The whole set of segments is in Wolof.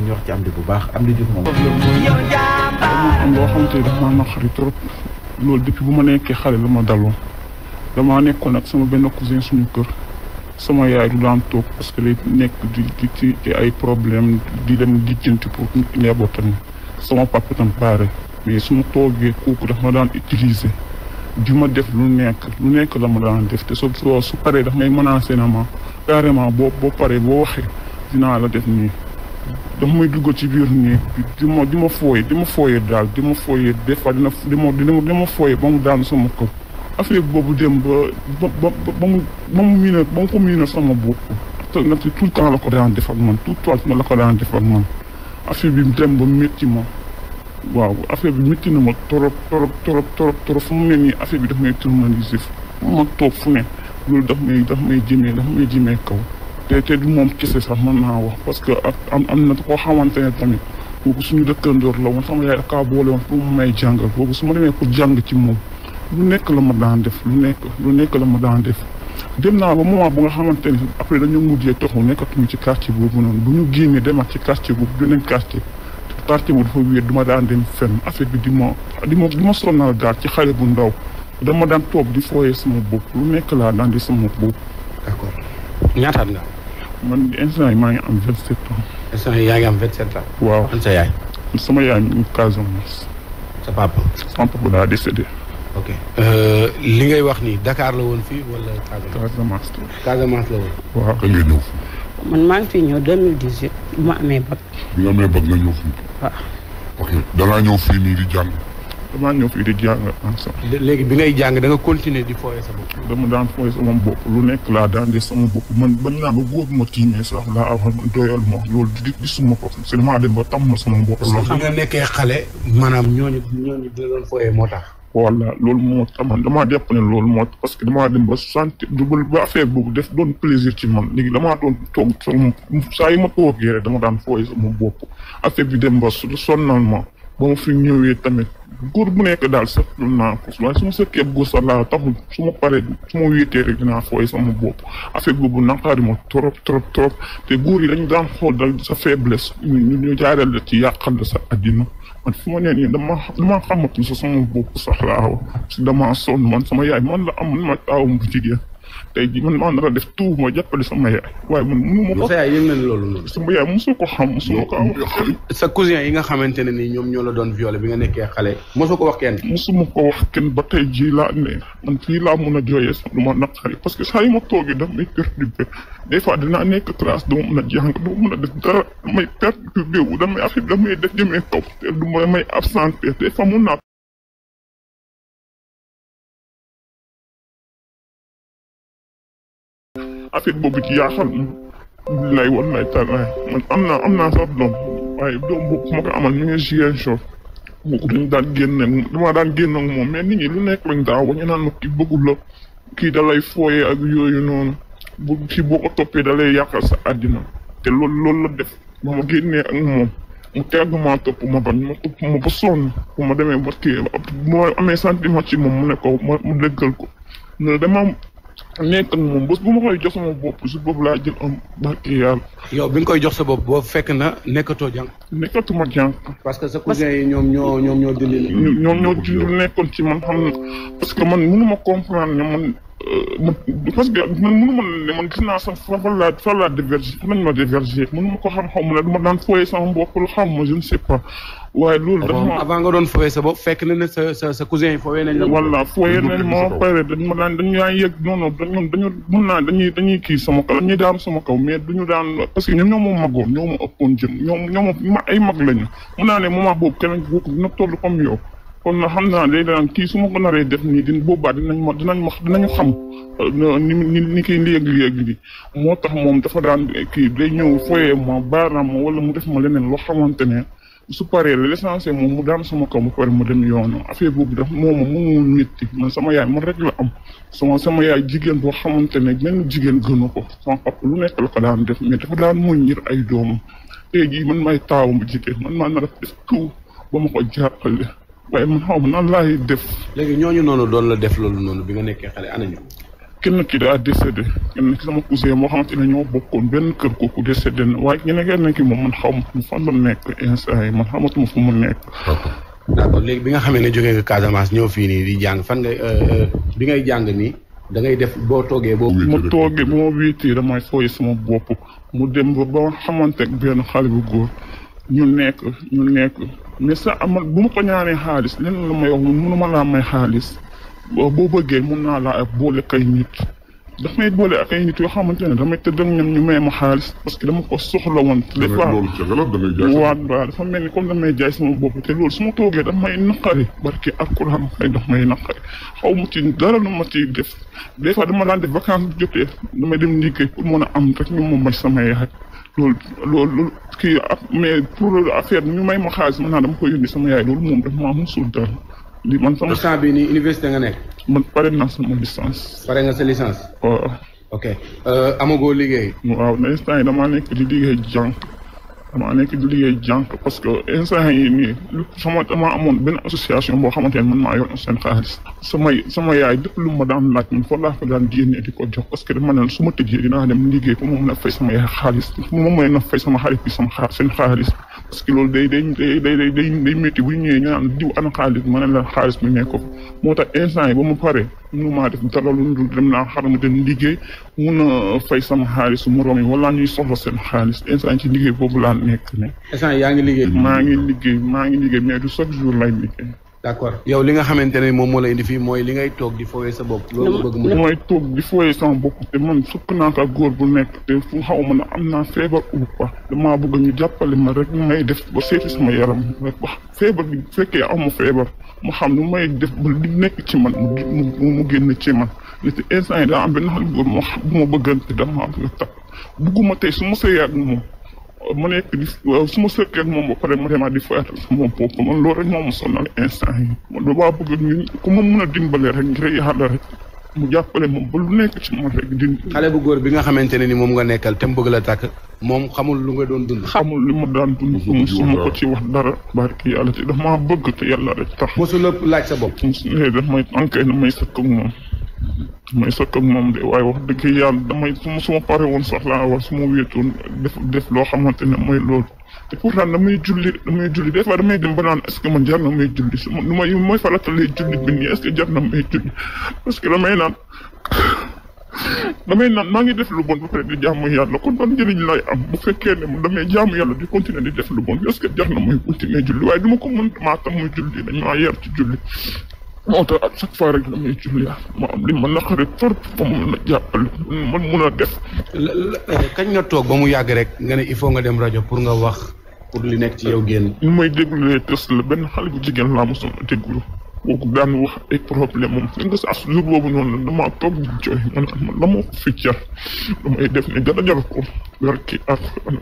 ñu wax ci Amdy bu baax Amdy Diouf moom. am loo xamante ni dafa maa naqari trop loolu depuis bu ma nekkee xale la ma daloon damaa nekkoon ak sama benn cousin suñu kër sama yaay du daan toog parce que day nekk di ci ay problème di dem lijjanti pour njabootam sama papa tam pare mais su ma toogee kooku dafa ma daan utiliser di ma def lu nekk la ma daan def te su paree daf may menacé na ma carrément boo paree boo waxee dinaa la def nii dafa may dugg ci biir nii di ma fooyee daal di ma fooyee des fois dina ma fooyee ba mu daanu sama kër affaire boobu dem ba mu ko miinal sama bopp te nag tout le temps la ko daan def ak man tout le temps la ko daan def ak man affaire bi dem ba métti ma waaw affaire bi métti na ma trop fu mu ne nii affaire bi daf may traumatiser ma toog fu ne loolu daf may jëmee kaw te du moom kese sax mën naa wax parce que am na koo xamante ne tamit boobu suñu dëkkandoor la woon sama yaay dafa boole woon pour mu may jàngal boobu su ma demee pour jàng ci moom lu nekk la ma daan def lu nekk la ma daan def dem naa ba moment bu nga xamante ne après dañoo mujjee toxu nekkatuñu ci quartier boobu noonu bu ñu génnee demaat ci quartier boobu beneen quartier boobu dafa wéet du ma daan dem fenn affaire bi di ma sonnal daal ci xale bu ndaw dama daan toog di fooyee sama bopp lu nekk laa daan di sama bopp. d'accord ñaataat nga. man instant yi maa ngi am 27 ans. instant yi yaa ngi am 27 ans. waaw an sa yaay. sama yaay mi ngi Casamance. sa papa. sama papa daa décédé. ok li ngay wax ni Dakar la woon fii wala Casamance. Casamance la woon. waaw kañ nga ñëw. man maa ngi fi ñëw 2018 bu ma amee bac. bi nga amee bac nga ñëw fii. waaw. ok dangaa ñëw fii nii di jàng. damaa ñëw fii di jàng ensemble. léegi bi ngay jàng da nga continuer di fooyee sa bopp. dama daan fooyee sama bopp lu nekk laa daan di sama bopp man bañ naa ba góor ma tiimee sax laa aw man doyal ma loolu di gisuma ko si damaa dem ba tam ma sama bopp. parce que bi nga nekkee xale maanaam ñooñu di la doon fooyee moo tax. voilà loolu moo tax man damaa jàpp ne loolu moo tax parce que damaa dem ba sant ba affaire boobu def doon plaisir ci man léegi damaa doon toog saa yi ma toogee rek dama daan fooyee sama bopp affaire bi dem ba sonnal ma ba ma fi ñëwee tamit góor bu nekk daal seetlu naa ko waaye su ma sekkee góor sax laa taxul su ma paree su ma wéetee rek dinaa fooy sama bopp affaire boobu naqaari ma trop te góor yi dañu daan xool dal sa faiblesse ñu jaareel la ci yàqal la sa addina man fi ma nee nii dama xamatul sa sama bopp sax laa wax si dama sonn man sama yaay man la am ma taawam bu jigéen tey jii man maa nara def tout ma jàppale sama yaay waaye man mënu ma ko. sa yaay yëg na loolu noonu. sama yaay mosoo ko xam mosoo ko wax. sa cousin yi nga xamante ne ni ñoom ñoo la doon violé bi nga nekkee xale mosoo ko wax kenn. mosuma ko wax kenn ba tey jii laa ne man fii laa mun a jooyee sax du ma naqari parce que saa yu ma toogee daf may perturbé des fois dinaa nekk classe dama mun a jàng dama mun a def dara damay perturbé wu damay affaire bi damay def jëmee kaw te du ma may absenté des fois mun naa. affaire boobu ci yaaxal lay wan lay tàllaay man am naa sax doom waaye doom boobu ma ko amal ñu ngi Ziguinchor boobu dañu daan génne dama daan génn ak moom mais nit ñi lu nekk lañ daa wax ñu naan ma kii bëggul la kii da lay fooyee ak yooyu noonu bu kii boo ko toppee da lay yàqal sa àddina te loolu la def ba ma génnee ak moom mu teg ma topp ma bañ ma topp ma ba sonn bu ma demee ba kii bu ma amee sentiment ci moom mu ne ko ma déggal ko ne dama nekk ak moom bés bu ma koy jox sama bopp si boobu laa jël am barke yàlla. yow bi nga koy jox sa bopp boo fekk na nekkatoo jàng. nekkatuma jàng. parce que sa cousin yi ñoom ñoo dindi. ñoom ñoo dindi nekkoon ci man xam na parce que man mënu ma comprendre ne man parce que man mënu ma ne man gis naa sax fan laa diverger fan lañ ma diverger mënu ma ko xam ne dama daan fooyee sama bopp lu xam ma je ne sais pas waaye loolu. dafa ma avant nga doon fooyee sa bopp fekk na ne sa cousin yi fooyee nañ la. voilà fooyee nañ ma pare dañu ma daan dañu daan yëg non dañu mën naa dañuy kii sama kaw dañuy daan sama kaw mais duñu daan parce que ñoom ñoo ma magoon ñoo ma ëppoon jëm ñoom ay mag lañu mun naa ne moment boobu keneen boobu dina toll comme yow. kon na xam naa day daan kii su ma ko naree def nii boobaa dinañu xam ni kii léegi moo tax moom dafa daan kii day ñëw foyee ma baaraam ma wala mu def ma leneen loo xamante ne su paree l'essentiel moom mu daan sama kaw ba pare mu dem yoonu affaire boobu daf moom mu métti man sama yaay man rek la am sama yaay jigéen boo xamante ne benn jigéen gënu ko sama papa lu nekk la ko daan def mais dafa daan muñ ngir ay doomam tey jii man may taawam jigéen man maa nar a def tout ba ma ko jàppale waaye man xaw ma nan laay def. léegi ñooñu noonu doon la def loolu noonu bi nga nekkee xale ana ñu. kenn ki daa décédé kenn ki sama cousin moo xamante ne ñoo bokkoon benn kër kooku décédé na waaye kenn ki moom man xamatuma fan la nekk instant yi man xamatuma fu mu nekk. d'accord léegi bi nga xamee ne jógee nga Casamance ñëw fii nii di jàng fan nga bi ngay jàng nii da ngay def boo toogee boo. ma toogee ba ma wiitee damay fooy sama bopp mu dem ba xamante ak benn xale bu góor ñu nekk mais sa amal bu ma ko ñaanee xaalis lenn la may wax mënuma laa may xaalis. boo bëggee mun naa laa boole kay nit daf may boole ak ay nit yoo xamante ne damay tëdd ak ñoom ñu may ma xaalis parce que dama ko soxla woon. des fois waaw dafa mel ni comme damay jaay sama bopp te loolu su ma toogee daf may naqari barki alxuraan kay daf may naqari xaw ma ci dara lu ma ciy def des fois dama daan def vacances bu jotee damay dem liggéey pour mën a am rek ñu ma may sama yaay loolu kii mais pour affaire ñu may ma xaalis mën naa dama koy yónni sama yaay loolu moom daf maa musul dara. li man sama instant bii nii université nga nekk. man pare naa sama licence. pare nga sa licence. waaw. ok amagoo liggéey. waaw instant yi damaa nekk di liggéey jànk parce que instant yi nii damaa amoon benn association boo xamante ne man maa yor seen xaalis. sama yaay lépp lu ma daan laaj man foofu laa ko daan génnee di ko jox parce que dama ne su ma tëjee dinaa dem liggéey pour ma mën a fay sama yaay xaalis pour ma mën a fay sama xarit bi seen xaalis. parce que loolu day métti bu ñu ñëwee ñu naan diw ana xaalis ma ne la xaalis bi nekk ko moo tax instant yi ba mu pare mënu maa def dara lu dul dem naa xaram dem liggéey mun a fay sama xaalis su moroom yi wala ñuy soxla seen xaalis instant yi ci liggéey boobu laa nekk ne. instant yaa ngi liggéey. maa ngi liggéey mais du chaque jour lay liggéey. d'accord yow li nga xamante ne moom moo la indi fii mooy li ngay toog di fooyee sa bopp. loolu bëgg mu mooy toog di fooyee sama bopp te man sukk naa ko góor bu nekk te fu xaw ma ne am naa feebar ou pas damaa bëgg ñu jàppale ma rek ñu may def ba seeti sama yaram rek wax feebar bi bu fekkee amu feebar mu xam nu may def ba li nekk ci man mu génn ci man te instant yi daa am benn xale góor bu ma bëggante damaa bëgg a takk bëgguma tey su ma sëyee ak moom ma nekk di su ma sëkkee ak moom ba pare ma demaat di foyatal sama bopp man loolu rek moo ma sonal instant yi man damaa bëgg ñu ku ma mën a dimbale rek ngir yàlla rek mu jàppale moom ba lu nekk ci man rek di. xale bu góor bi nga xamante ne ni moom nga nekkal te mu bëgg la tàkk moom xamul lu nga doon dund. xamul li ma daan dund musuma ko ci wax dara barki yàlla te dafa maa bëgg te yàlla rek tax. mosul laaj sa bopp. daf may ankay na may sëkk ak moom. may sëkk ak moom de waaye wax dëgg yàlla damay su ma pare woon sax laa wax su ma wéetoon def loo xamante ne mooy loolu te pourtant damay julli des fois damay dem ba naan est-ce que man jar na may julli su ma lu mooy faratalee julli bi nii est-ce que jar na may julli parce que damay naan maa ngi def lu bon ba pare di jaamu yàlla kon ban njëriñ lay am bu fekkee ne man damay jaamu yàlla di continuer di def lu bon est-ce que jar na may continuer julli waaye du ma ko mën maa tam muy julli dañ maa yar ci julli moo tax à chaque fois rek damay julli ma am li ma naqari trop ba mu mën a jàppale man mun a def. kañ nga toog ba mu yàgg rek nga ne il faut nga dem rajo pour nga wax pour li nekk ci yow génn. ñu may déglulee test la benn xale bu jigéen laa mosoon a déglu kooku daan wax ay problème moom fi nga sa jour boobu noonu damaa toog di jooy man la ma fi jar damay def ne dara jar ko barki ak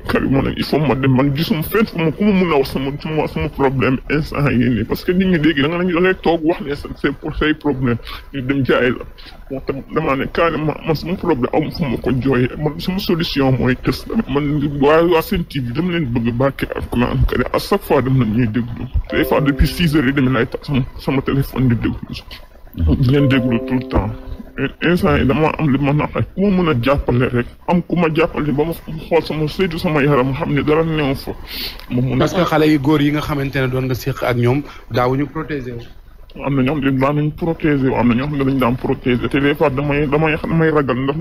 kari ma ne il faut ma dem man gisuma fenn fu ma ku ma mun a wax sama problème instant yii nii parce que nit ñi léegi da ngay toog wax ne c'est pour say problème ñu dem jaay la moo tax damaa ne carrément man sama problème amu fu ma ko jooyee man sama solution mooy test man waa Sen TV dama leen bëgg barki ak naan kari à chaque fois dem nañ ñuy déglu des fois depuis 6 heures yi demee lay tax sama téléphone di déglu di leen déglu tout le temps instant yi dama am li ma naqari ku ma mën a jàppale rek am ku ma jàppale ba ma xool sama saytu sama yaram xam ne dara neew fa ma mun parce que xale yu góor yi nga xamante ne doon nga séq ak ñoom daawuñu protéger wu. am na ñoo xam ne daan nañ protéger am na ñoo xam ne dañ daan protéger te des fois damay ragal ndax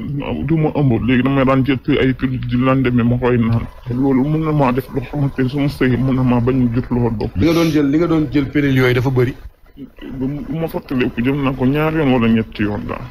du ma ëmb léegi damay daan jël ay pilule di lendemain ma koy naan te loolu mun na maa def loo xamante ne su ma sëy mun na maa bañ a jot loolu bopp. li nga doon jël pilule yooyu dafa bëri. bu ma fàttaliku jëm naa ko ñaari yoon wala ñetti yoon daal.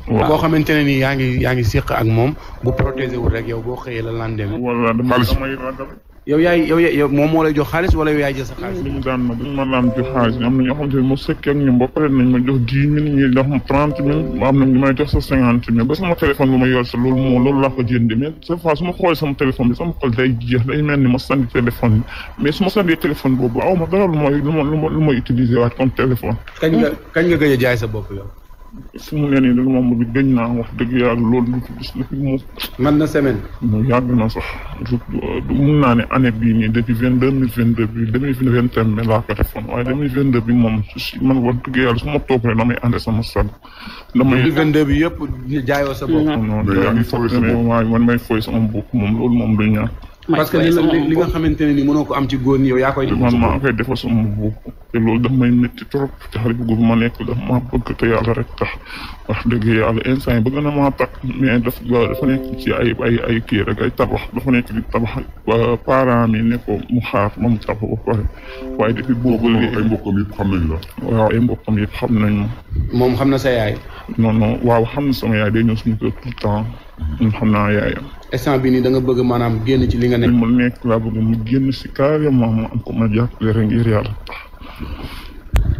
waaw boo xamante ne nii yaa ngi séq ak moom bu protéger wul rek yow boo xëyee la lendemain. wala damay ragal. yow moom moo lay jox xaalis wala yow yaay jël sa xaalis. dañu daan ma daan jox xaalis am na ñoo xamante ne moo sëkkee ak ñoom ba pare nañ ma jox 10 000 ñi jox ma 30 000 am na ñu may jox sa 50 000 ba sama téléphone bu ma yor sa loolu laa ko jëndee mais cette fois su ma xoolee sama téléphone bi sama xol day jeex day mel ni ma sandi téléphone bi mais su ma sandee téléphone boobu aw ma dara lu may utiliser waat comme téléphone. kañ nga gëj a jaay sa bopp yow. fu mu ne nii dama moom bi gëñ naa wax dëgg yàlla loolu lu ci gis la fi mu. man na semaine. mu yàgg na sax mun naa ne année bii nii depuis 2022 bi 2021 bi laa ko defoon waaye 2022 bi moom si man wax dëgg yàlla su ma toog rek damay ànd sama sag. damay 2022 bi yëpp jaayoo sa bopp. non mais yaa ngi fooy sa bopp waaye man may fooy sama bopp moom loolu moom du ñaan. parce que li nga xamante ne ni mënoo ko am ci góor ñi yow yaa koy. man maa koy defal sama bopp te loolu daf may métti trop te xale bu góor ma nekk daf maa bëgg te yàlla rek tax wax dëgg yàlla instant yi bëgg na maa takk mais dafa nekk ci ay kii rek ay tabax dafa nekk di tabax parents mi ne ko mu xaar ma mu tabax ba pare waaye depuis boobu léegi ay mbokkam yëpp xam nañ la. waaw ay mbokkam yëpp xam nañ ma. moom xam na sa yaay. non waaw xam na sama yaay day ñëw suñu kër tout le temps ñun xam naa yaayam. instant bi nii da nga bëgg maanaam génn ci li nga nekk. mu nekk laa bëgg mu génn si carrément mu am ko ma jàppale rek ngir yàlla tax.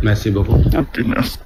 merci beaucoup. ok merci.